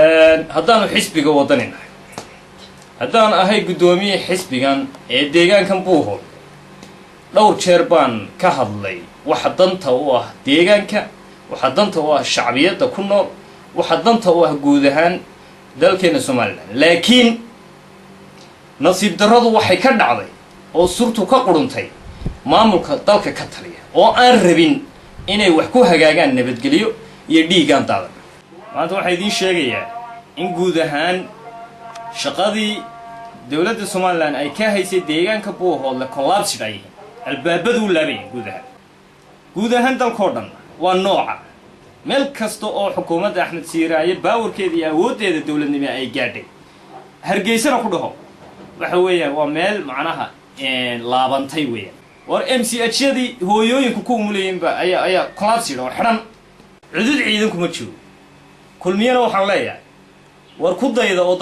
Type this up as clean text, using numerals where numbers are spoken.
Haddaanu xisbiga Waddani nahay, haddaan ahay guddoomiye xisbigan ee deegaankan Buuhood, dhowr jeer baan ka hadlay waxa danta u ah deegaanka, waxa danta u ah shacbiyadda ku nool, waxa danta u ah guud ahaan dalkeena Somaliland. Laakiin nasiib darradu waxay ka dhacday oo surtu ka quruntay maamulka dalka ka taliya oo aan rabin inay wax ku hagaagaan nabadgelyo iyo dhiiggaan daadan. Maanta waxaa idiin sheegayaa in guud ahaan shaqadii dowladda Somaliland ay ka haysay deegaanka Buuhoodle collapsed ay yihiin, albaabadu u laabayihin guud ahaan. Guud ahaan dalkoo dhan waa nooca. Meel kasta oo xukuumadda Axmed Siiraaye baawarkeeda iyo awooddeeda dowladnimo ay gaadhay, Hargeysana ku dhaho, waxa weeyaan waa meel macnaha laabantay weeyaan. War MCH yadii hooyooyinku ku umulayeenba ayaa collapsed oo xidhan, cudud ciidan kuma jiro. Kulmiyana waxaan leeyahay, war ku dayda oo